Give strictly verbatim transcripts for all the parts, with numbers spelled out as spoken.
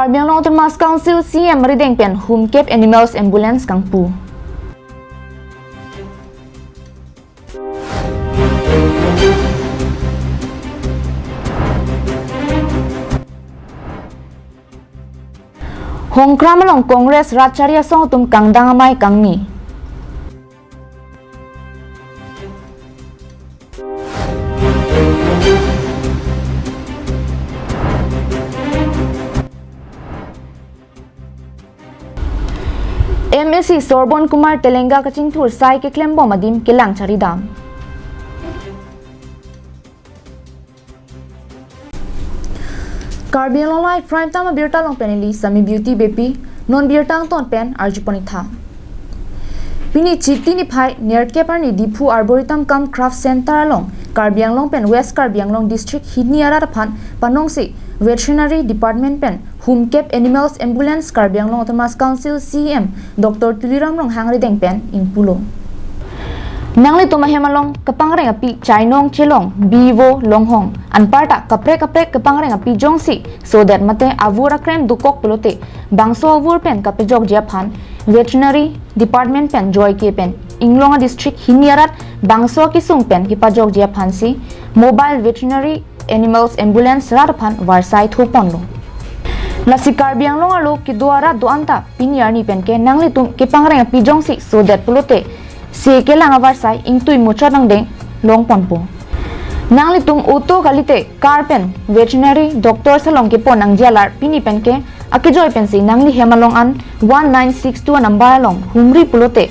Karbi Anglong Autonomous Council C E M arideng pen humkep animals ambulance kangpu. Hongkram along Congress Rat Chari Asong atum kangdang amei kangni. M A C Sorbon Kumar Telenga kachingthur sai keklembom adim kelang charidam. Karbi Anglong Live Prime Time abirta along pen neli Sami Beauty Beypi, non birta angton pen arjupon itha. Pini Chiti niphai nerkep arni Diphu Arboretum cum Craft Center along Karbi Anglong pen West Karbi Anglong District hini arat aphan panongsi Veterinary Department pen humkep Animals Ambulance Karbi Anglong Autonomous Council C E M Doctor Tuliram Ronghang arideng pen ingpulo. Nanglitum ahem along kapangreng api chainong chelong bivo longhong anparta kaprek kaprek kapangreng api jongsi sodet mate avur akrem dokok pulote bangso avur pen kapejokji aphan Veterinary Department pen joike pen inglong a district hini arat bangso akesung pen kepajokji aphansi Mobile Veterinary Animals Ambulance rat aphan varsai thoponlo. Lasi Karbi Anglong arlo kedo arat do-an ta pini arni pen ke nanglitum kepangreng api jongsi sodet pulote se kelang avarsai ingtui muchot angdeng longponpo. Nanglitum auto kalite car pen veterinary doctor along kepon nangji alar pini pen ke akejoi pensi nangli hem along an one nine six two number along humri pulote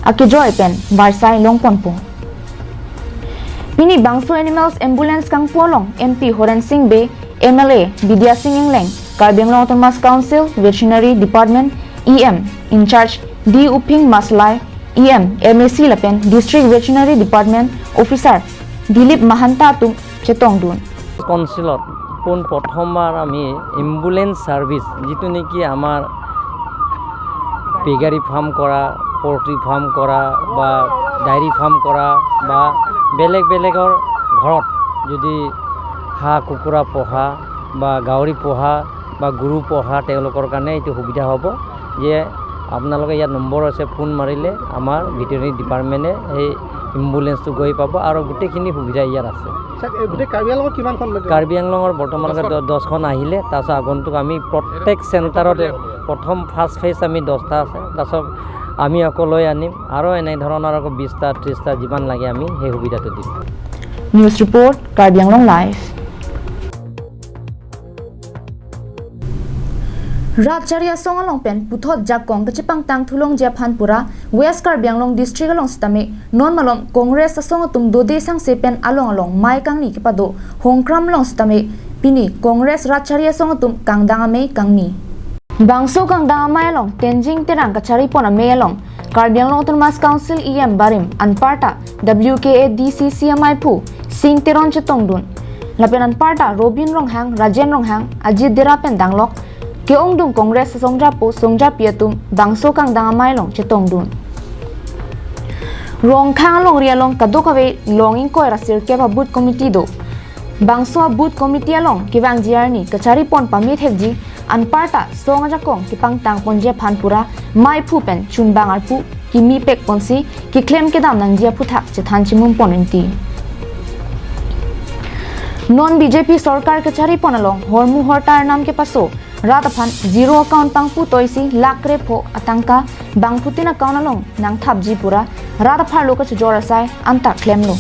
akejoi pen varsai longponpo. Pini bangso Animals Ambulance kangpu along M P Horen Sing Bey, M L A Bidya Sing Engleng, Karbi Anglong Autonomous Council Veterinary Department E M in charge D Uphing Maslai, E M, M A C lapen District Veterinary Department Officer Dilip Mahanta atum chetongdun. কাউন্সিলত পোন প্ৰথমবাৰ আমি ambulance service, যিটো নেকি আমাৰ পিগাৰী ফাৰ্ম কৰা, poultry farm কৰা বা ডায়েৰী ফাৰ্ম কৰা বা বেলেগ বেলেগৰ ঘৰত যদি হাঁহ কুকুৰা পোহা বা গাহৰি পোহা বা গৰু পোহা, তেওঁলোকৰ কাৰণে এইটো সুবিধা হ'ব যে আপোনালোকে ইয়াত নম্বৰ আছে, ফোন মাৰিলে আমাৰ ভেটেৰিনেৰী ডিপাৰ্টমেণ্টে সেই এম্বুলেন্সটো গৈ পাব আৰু গোটেইখিনি সুবিধা ইয়াত আছে। ছাৰ, এই গোটেই কাৰ্বি আংলঙত কিমানখন মেডিকেল? কাৰ্বি আংলঙৰ বৰ্তমানলৈকে দহখন। দ-, দহখন আহিলে, তাৰপিছত আগন্তুক আমি প্ৰত্যেক চেণ্টাৰতে প্ৰথম ফাৰ্ষ্ট ফেজ আমি দহটা আছে, তাৰপিছত আমি আকৌ লৈ আনিম আৰু এনেধৰণৰ আকৌ বিশটা, ত্ৰিশটা যিমান লাগে আমি সেই সুবিধাটো দিম। News report, Karbi Anglong Live. Rat Chari Asong along pen puthot jakong kachepangtang thulongji aphan pura West Karbi Anglong District along sitame non malom Congress asong atum dode sangse pen along along mei kangni kepado Hongkram along sitame pini Congress Rat Chari Asong atum kangdang amei kangni. Bangso kangdang amei along Tenzing Terang kacharipon amei along Karbi Anglong Autonomous Council E M barim anparta W K A D C C amaiphu Sing Teron chetongdun. Lapen anparta Robin Ronghang, Rajen Ronghang, Ajit Dera pen danglok ke-ongdung Congress asongjapo songjapi atum bangso kangdang amei along chetongdun. Rongkhang alongri along kadokave long ingkoi ra sirkep a booth committee do. Bangso a booth committee along kevangji arni kacharipon pamethekji anparta song ajakong kepangtangponji aphan pura meiphu pen chunbang arpu kimi pekponsi keklem kedam nangji aphuthak chethan chimumpon rinti. Non B J P sorkar kacharipon along hormu hortar nam kepaso rat aphan zero account pangpu toisi lakh krepho atangka bangphutin account along nangthapji pura rat apharlo kachojor asai anta klemlo.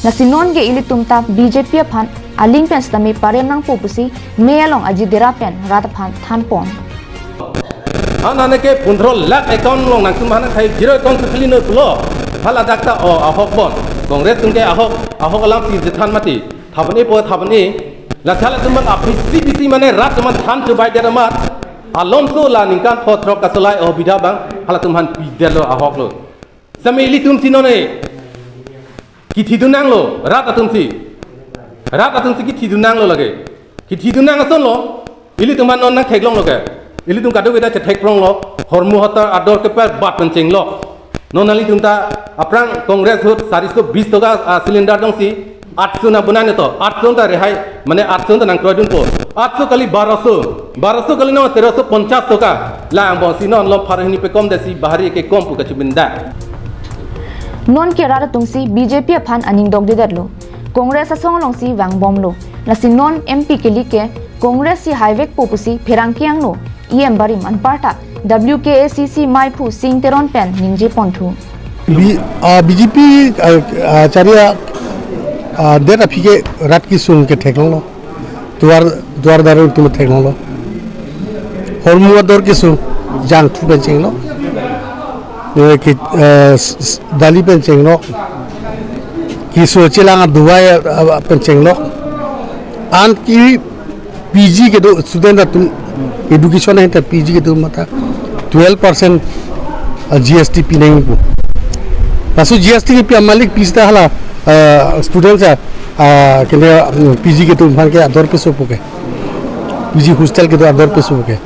Lasi non ke ilitum ta B J P aphan aling pen sitame parem nangpo pusi mei along Ajit Dera pen rat aphan thanpon. Anane ke pundro lakh account along nangtum hana khai zero account khali no pulo. Haladak ta o ahok bon. Congress atum ke ahok, ahok alam pi jethan mati. Thapani po thapani. La halatum man apisi pisi mane rat man than chubai der amat. Alomso la ningkan pho throk kasolai o bida bang halatum han pi der lo ahok lo. Sami ilitum si non e. Kithidun nanglo rat atum si. Rat atum si kithidun nanglo lake. Kithidun nang ason lo. Ilitum han non nangtheklonglo ke. Ilitum kadokave ta chethekpronglo. Hormu hortar ador kepabat pen chenglo. Non nanglitum ta aphrang Congress ahut sariso bis toka, ah, cylinder dongsi atso nang bonai to. Atso ta rehai, mane atso ta nangkroidunpo. Atso kali baraso, baraso kali non teroso ponchas toka. Lang bongsi non lom pharo hini pekom desi bahari ke kom pu kachubinda. Non ke rat atum si B J P aphan aning dokdedetlo. Congress asong alongsi vangbomlo. Lasi non M P keli ke Congress si haivekpo pusi pherangke angno E M barim anparta W K A C C maiphu Sing Teron pen ningje ponthu. B, ah, B J P, ah, ah, chariya, ah, det aphi ke rat kesung ke theklonglo. Duar, duar daru tum theklonglo. Hormu ador kesung jangthu pen chenglo. Eh, ke, eh, s-, s-, dali pen chenglo. Keso chelang aduai, ah, pen chenglo. An ke P G kedo student atum education ahin ta P G kedo mata twelve percent, ah, G S T pineng pu. Laso G S T kepi amalik pi sita hala, ah, students a, ah, kene, mm, P G kedo aphan ke ador peso pu ke. P G hostel kedo ador peso pu ke.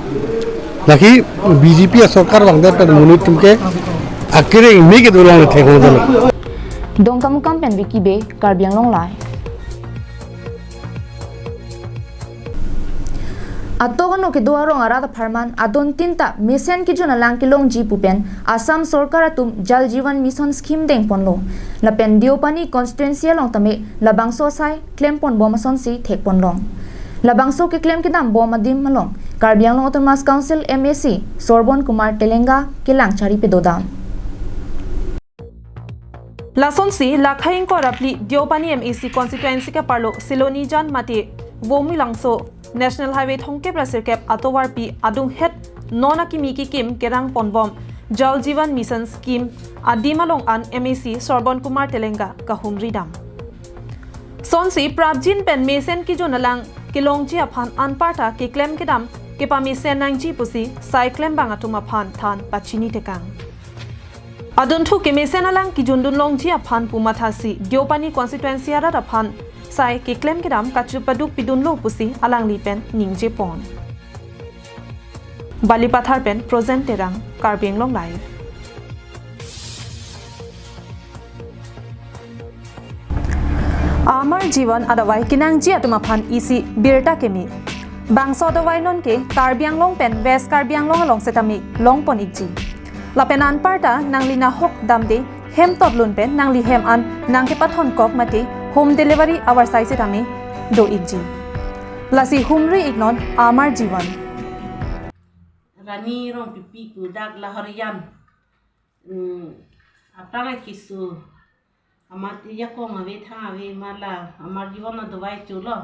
Lake B J P asorkar vangdet pen monit atum ke akereng me kedo longle theklongdetlo. Dongkamukam pen Vicky Bey, Karbi Anglong Live. Atok ano kedo arong arat apharman adon tinta mesen kejun alang kelongji pu pen Assam sorkar atum Jal Jeevan Mission scheme dengponlo. Lapen Deopani constituency along tame labangso asai klempon bom asonsi thekponlong. Labangso keklem kedam bom adim along Karbi Anglong Autonomous Council M A C Sorbon Kumar Telenga kelang chari pedodam. Lasonsi lakhai ingkoi ra phli Deopani M A C constituency ke parlo Silonijan mate Voimilangso National Highway thomkep ra sirkep atovarpi adunghet non akimi kikim kerang ponbom Jal Jeevan Mission scheme adim along an M A C Sorbon Kumar Telenga kahumri dam. Sonsi prapjin pen mesen kejun alang kelongji aphan anparta keklem kedam kepamesen nangji pusi sai klembang atum aphan than pachini tekang. Adunthu kemesen alang kejundun longji aphan pu mathasi Deopani constituency arat aphan sai keklem kedam kachepaduk pidunlo pusi alangli pen ningje pon. Balipathar pen Projen Terang, Karbi Anglong Live. Amar Jeevan adavai kenangji atum aphan isi birta keme. Bangso adavai non ke Karbi Anglong pen West Karbi Anglong along setame longpon ikji. Lapen anparta nangli nahok damde hem totlun pen nangli hem an nangkepathon kok mate home delivery avarsai setame do ikji. Lasi humri iknon Amar Jeevan. Rani Rongpipi pu dak Lahorijan. Hmm, aphrang keso. Amat ajakong ave thang ave ma la, Amar Jeevan adavai cholo.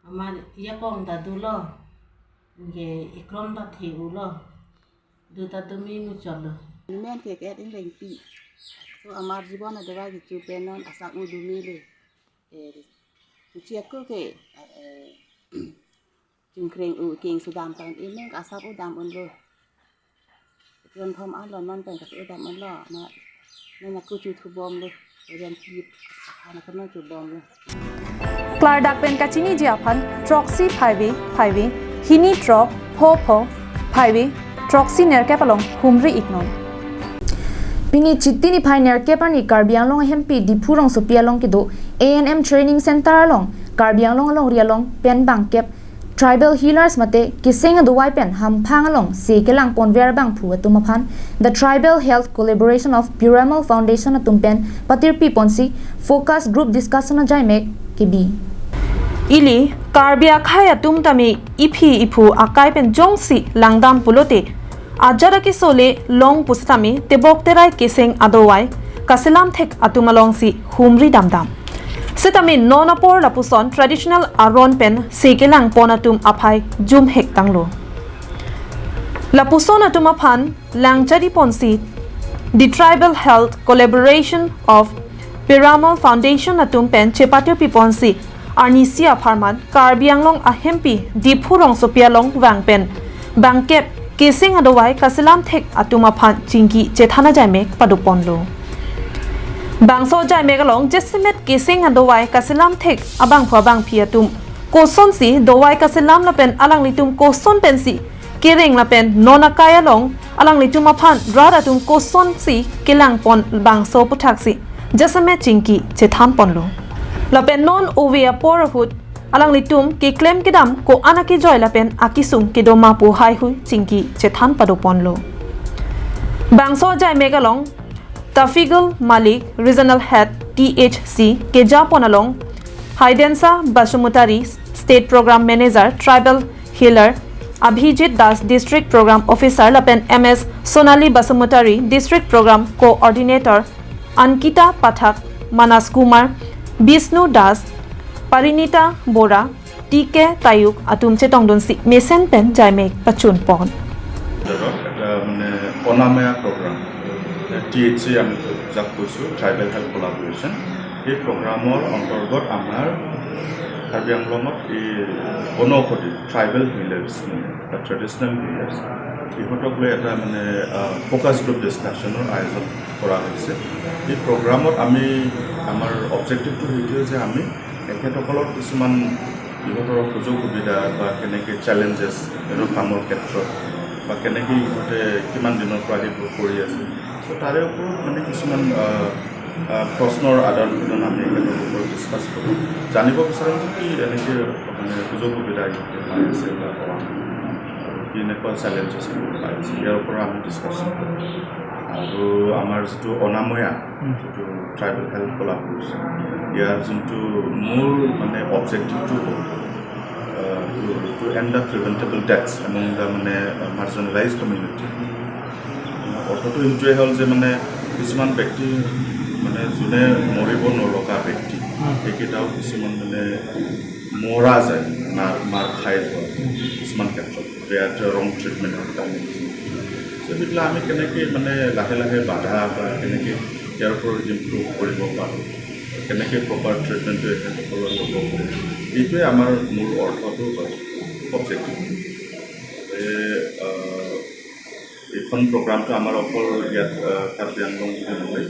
Amat ajakong ta dolo. Anke ekrom ta the-ulo. Du ta dumi muchotlo. Amen ke ke ingrengpi. So Amar Jeevan adavai kecho pen non asap mo dumilo. Eh, kuchi ako ke, eh, chingkreng-u keng sudam tan ineng asap-u dam unlo. Jon thom alo non pen kasu dam unlo. Na, na kuchu thubomlo. Jon kip. Ana kono thubomlo. Klardak pen kachiniji aphan throksi phaive phaive hini throk pho pho phaive throksi nerkep along humri iknon. Pini Chiti niphai nerkep arni Karbi Anglong ahempi Diphu rongsopi along kedo A N M Training Center along Karbi Anglong alongri along pen bangkep tribal healers mate keseng adavai pen hamphang alongsi kelangponver abangphu atum aphan The Tribal Health Collaboration of Piramal Foundation atum pen patirpi ponsi focus group discussion ajaimek kebi. Ili Karbi akhai atum tame iphi iphu akai pen jongsi langdam pulote ajat akesole long pusitame tebok terai keseng adavai kaselam thek atum alongsi humri damdam. Setame non apor lapuson traditional aron pen se kelangpon atum aphai jumhek tanglo. Lapuson atum aphan langchari ponsi The Tribal Health Collaboration of Piramal Foundation atum pen chepatirpi ponsi arnisi apharman Karbi Anglong ahempi Diphu rongsopi along vang pen bangkep keseng adavai kaselam thek atum aphan chingki chethan ajaimek padoponlo. Bangso ajaimek along jasemet keseng adavai kaselam thek abangphu abangphi atum kosonsi davai kaselam lapen alanglitum koson pensi kereng lapen non akai along alanglitum aphan rat atum kosonsi kelangpon bangso aputhaksi jasemet chingki chethanponlo. Lapen non ove apor ahut Alanglitum keklem kedam ko-an akejoi lapen akesung kedo ma pu haihui chingki chethan padoponlo. Bangso ajaimek along Tafigul Malik, Regional Head T H C, kejapon along Haidensa Basumatary, State Program Manager, Tribal Healer, Abhijit Das, District Program Officer, lapen M S Sonali Basumatary, District Program Coordinator, Ankita Pathak, Manas Kumar, Bishnu Das, Parinita Bora, T K Tayuk atum chetongdunsi mesen pen jaimek pachunpon. এটা মানে অনাময়া programme, T H C আমি যাক কৈছোঁ tribal health কলাবৰেশ্যন। এই প্ৰগ্ৰামৰ অন্তৰ্গত আমাৰ কাৰ্বি আংলঙত এই বনৌষধি ট্ৰাইবেল হিলাৰ্ছ মানে বা ট্ৰেডিশ্যনেল হিলাৰ্ছ, ইহঁতক লৈ এটা মানে ফ'কাছ গ্ৰুপ ডিছকাশ্যনৰ আয়োজন কৰা হৈছে। এই প্ৰগ্ৰামত আমি, আমাৰ অবজেক্টিভটো সেইটোৱে যে আমি তেখেতসকলৰ কিছুমান ইহঁতৰ সুযোগ সুবিধা বা কেনেকৈ চেলেঞ্জেছ, সিহঁতৰ কামৰ ক্ষেত্ৰত বা কেনেকৈ ইহঁতে কিমান দিনৰ পৰা সেইবোৰ কৰি আছে, চ' তাৰে ওপৰত মানে কিছুমান আহ, আহ, প্ৰশ্নৰ আদান প্ৰদান আমি তেখেতৰ ওপৰত ডিছকাছ কৰোঁ। জানিব বিচাৰোঁ যে কি এনেকৈ মানে সুযোগ সুবিধা ইহঁতে পাই আছে বা পোৱা নাই, আৰু কি এনেকুৱা চেলেঞ্জেছ এইবোৰ পাই আছে, ইয়াৰ ওপৰত আমি ডিছকাশ্যন কৰোঁ। আৰু আমাৰ যিটো অনাময়া, যিটো ট্ৰাইবেল হেলথ কলাবৰেশ্যন, ইয়াৰ যোনটো মূল মানে অবজেক্টিভটো হ'ল টু এণ্ড দ্য প্ৰিভেণ্টেবল ডেথছ এমং দ্য মানে মাৰ্জিনেলাইজ কমিউনিটি। অৰ্থটো এইটোৱে হ'ল যে মানে কিছুমান ব্যক্তি মানে যোনে মৰিব নলগা ব্যক্তি, সেইকেইটাও কিছুমান মানে মৰা যায়, মাৰ মাৰ খাই যোৱা কিছুমান ক্ষেত্ৰত বেয়া ৰং ট্ৰিটমেণ্টৰ কাৰণে। চ' সেইবিলাক আমি কেনেকৈ মানে লাহে লাহে বাধা বা কেনেকৈ ইয়াৰ ওপৰত ইম্প্ৰুভ কৰিব পাৰোঁ, কেনেকৈ প্ৰপাৰ ট্ৰিটমেণ্টটো এখেতসকলৰ ল'ব পাৰোঁ, এইটোৱে আমাৰ মূল অৰ্থটো হয়, অবজেক্টিভ। গতিকে আহ, এইখন প্ৰগ্ৰামটো আমাৰ অকল ইয়াত আহ, কাৰ্বি আংলং বুলি নহয়,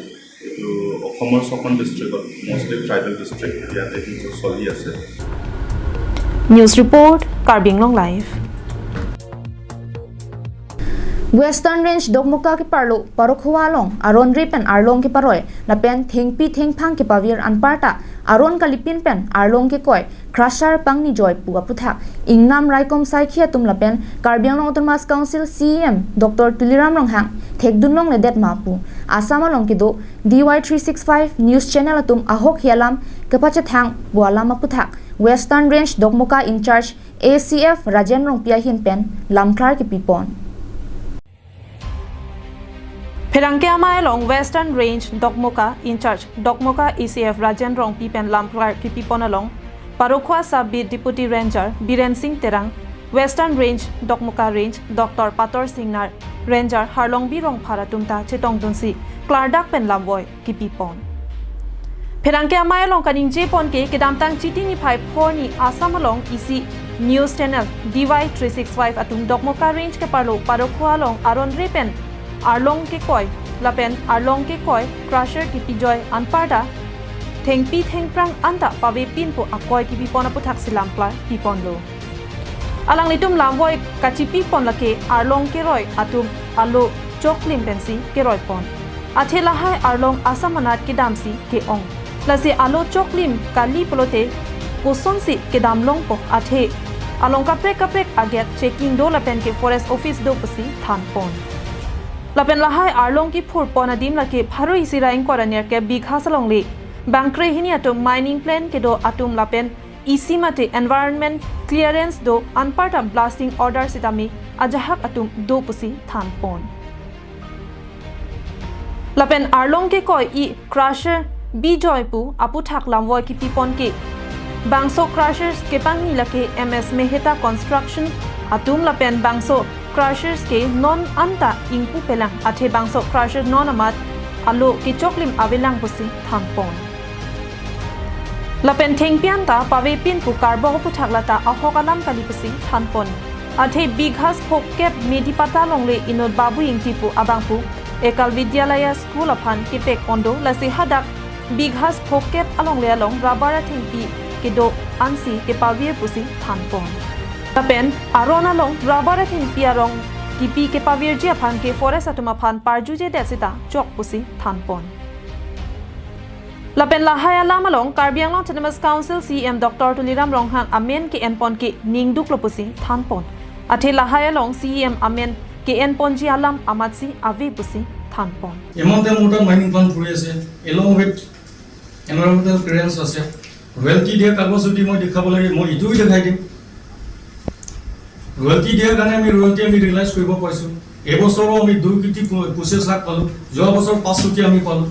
এইটো অসমৰ ছখন ডিষ্ট্ৰিক্টত, মষ্টলি ট্ৰাইবেল ডিষ্ট্ৰিক্ট, ইয়াতে কিন্তু চলি আছে। News report, Karbi Anglong Live. Western Range Dokmoka keparlo Parokhowa along aron re pen arlong keparoi lapen thengpi thengphang kepavir anparta aron kalipin pen arlong kekoi crusher pangnijoi pu aputhak ingnam raikom saikhi atum lapen Karbi Anglong Autonomous Council C E M Doctor Tuliram Ronghang thekdun longledet ma pu Assam along kedo D Y three six five News Channel atum ahokhi alam kepachethang pu alam aputhak Western Range Dokmoka in-charge A C F Rajen Rongpi ahin pen lamklar kepipon. Pherangke amei along Western Range Dokmoka in-charge Dokmoka A C F Rajen Rongpi pen lamklar kepipon along Parokhowa Sub Beat Deputy Ranger Biren Singh Terang, Western Range Dokmoka Range Doctor Pator Singnar, Ranger Harlongbi Rongphar atum ta chetongdunsi klardak pen lamvoi kepipon. Pherangke amei along kaningjepon ke kedamtang Chiti niphai phongo ni Assam along isi news channel D Y three six five atum Dokmoka Range keparlo Parokhowa along aron re pen arlong kekoi lapen arlong kekoi crusher kepijoi anparta thengpi thengphrang anta pavepin pu akoi kepipon aputhak si lamklar piponlo. Alanglitum lamvoi kachipipon lake arlong keroi atum alo choklim pensi keroipon. Athe lahai arlong Assam anat kedamsi ke-ong. Lasi alo choklim kali pulote kosonsi kedam longpo, athe along kaprek kaprek aget checking do lapen ke forest office do pusi thanpon. Lapen lahai arlong kephurpon adim lake pharo isi ra ingkoi ra nerkep bighas alongle bangkre hini atum mining plan kedo atum lapen isi mate environment clearance do anparta blasting order sitame ajahak atum do pusi thanpon. Lapen arlong kekoi i crusher bijoi pu aputhak lamvoi kepipon ke bangso crushers kepangni lake M S Mehta Construction atum lapen bangso crushers ke non anta ingpupelang, athe bangso crusher non amat alo kechoklim avelang pusi thanpon. Lapen thengpi anta pavepin pu karbok aputhak lata ahok alam kali pusi thanpon. Athe bighas phokep Medipata alongle inut Babu Ingti pu abangphu Ekal Vidyalaya School aphan kepekpon do, lasi hadak bighas phokep alongle along rubber athengpi kedo ansi kepavir pusi thanpon. Lapen aron along rubber athengpi arong kipi kepavirji aphan ke forest atum aphan parjujedet sita chok pusi thanpon. Lapen lahai alam along Karbi Anglong Autonomous Council C E M Doctor Tuliram Ronghang amen ke-enpon ke ningduklo pusi thanpon. Athe lahai along C E M amen ke-enponji alam amatsi ave pusi thanpon. Amount এমাউণ্টত mining plan কৰি আছে, along with environmental clearance আছে। ৰয়েলটি দিয়া কাগজ যদি মই দেখাব লাগে, মই এইটোও দেখাই দিম। ৰয়েলটি দিয়াৰ কাৰণে আমি ৰয়েলটি আমি ৰিয়েলাইজ কৰিব পাৰিছোঁ। এইবছৰো আমি দুই কোটি প- পঁচিছ লাখ পালোঁ, যোৱা বছৰ পাঁচ কোটি আমি পালোঁ।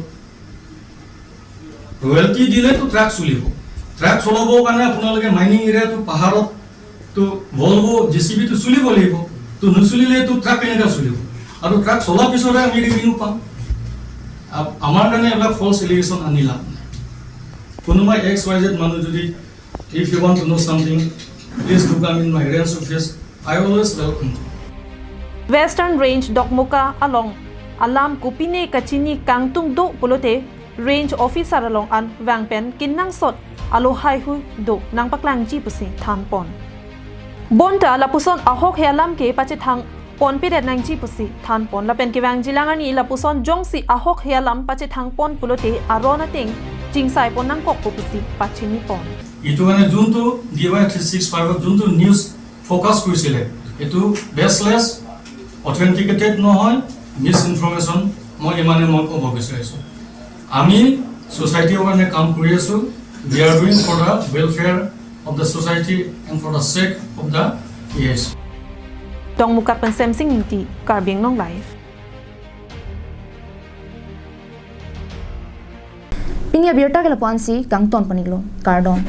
ৰয়েলটি দিলেতো ট্ৰাক চলিব। ট্ৰাক চলাবৰ কাৰণে আপোনালোকে মাইনিং এৰিয়াটো, পাহাৰত তো ভলভো জে চি বিটো চলিব লাগিব। তো নচলিলেতো ট্ৰাক কেনেকৈ চলিব? আৰু ট্ৰাক চলাৰ পিছতহে আমি ৰেভিনিউ পাম। আ- আমাৰ কাৰণে এইবিলাক ফল্ছ এলিগেশ্যন আনি লাভ নাই। কোনোবা এক্স ৱাই জেড মানুহ যদি, if you want to know something, please do come in my range office. I always welcome you. Western Range Dokmoka along alam kopine kachini kangtung do pulote range officer along an vang pen kenangsot alohaihui do nangpaklangji pusi thanpon. Bonta lapuson ahok he alam ke pachethang ponpedet nangji pusi thanpon. Lapen kevangjilang arni lapuson jongsi ahok he alam pachethangpon pulote aron ateng chingsaipon nangkokpo pusi pachinipon. এইটো কাৰণে যোনটো D Y three six ফাইভত যোনটো news focus কৰিছিলে, এইটো বেচলেছ, অথেণ্টিকেটেড নহয়, মিছ ইনফৰমেশ্যন। মই ইমানে মই ক'ব বিচাৰিছোঁ। আমি ছ'চাইটিৰ কাৰণে কাম কৰি আছোঁ। We are doing for the welfare of the society and for the sake of the A I C. Dokmoka pen Semsing Ingti, Karbi Anglong Live. Pini abirta ke lapu-ansi kangton pon-iklo, kardom.